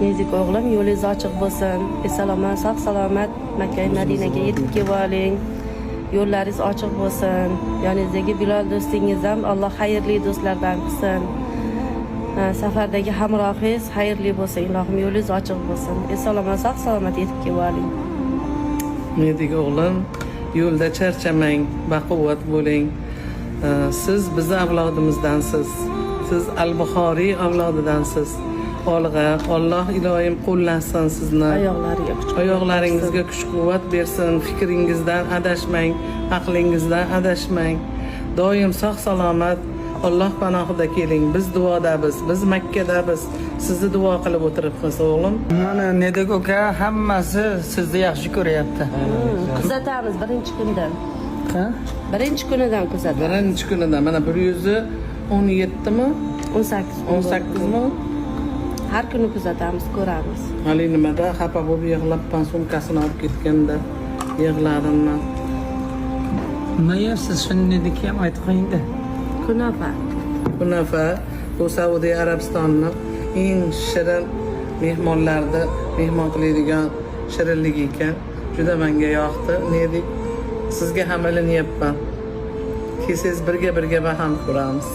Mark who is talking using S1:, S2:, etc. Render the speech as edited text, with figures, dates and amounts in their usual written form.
S1: Nedik o'g'lim, yo'lingiz ochiq bo'lsin. Eson-omon, sog' salomat Makka Madinaga yetib kelib oling. Yo'llaringiz ochiq bo'lsin. Yoningizdagi Bilol do'stingiz ham Alloh xayrli do'stlardan qilsin. Ha, safardagi hamrohingiz xayrli bo'lsin. Ilohim, yo'lingiz ochiq bo'lsin. Eson-omon, sog' salomat yetib kelib oling.
S2: Nedik o'g'lim, yo'lda charchamang, baquvvat bo'ling. Siz bizni avlodimizdansiz. Siz Al Buxoriy avlodidansiz. Olg'a, Alloh iloyim qo'llasin sizni.
S1: Oyoqlariga kuch quvvat.
S2: Oyoqlaringizga kuch quvvat bersin, fikringizdan adashmang, aqlingizdan adashmang. Doim sog' salomat Alloh panohida keling. Biz duodamiz, biz Makkadamiz. Sizni duo qilib o'tiribmiz, o'g'lim.
S3: Mana Nedik uka, hammasi sizni yaxshi ko'ryapti.
S1: Kuzatamiz birinchi kundan.
S3: Ha?
S1: Birinchi kunidan kuzatamiz.
S2: Birinchi kunidan mana 117mi?
S1: 18.
S2: 18mi?
S1: Har kuni kuzatamiz, ko'ramiz.
S2: Hali nimada xafa bo'lib yig'labman, sumkasini olib ketganda yig'ladim man.
S3: Nima yeyapsiz? Shuni Nedikka ham aytib qo'yingda.
S1: Kunofa.
S2: Kunafa bu Saudiya Arabistonni eng shirin mehmonlarni mehmon qiladigan shirinligi ekan. Juda menga yoqdi. Nedik, sizga ham ilinyapman. Kelsangiz, birga birga baham ko'ramiz.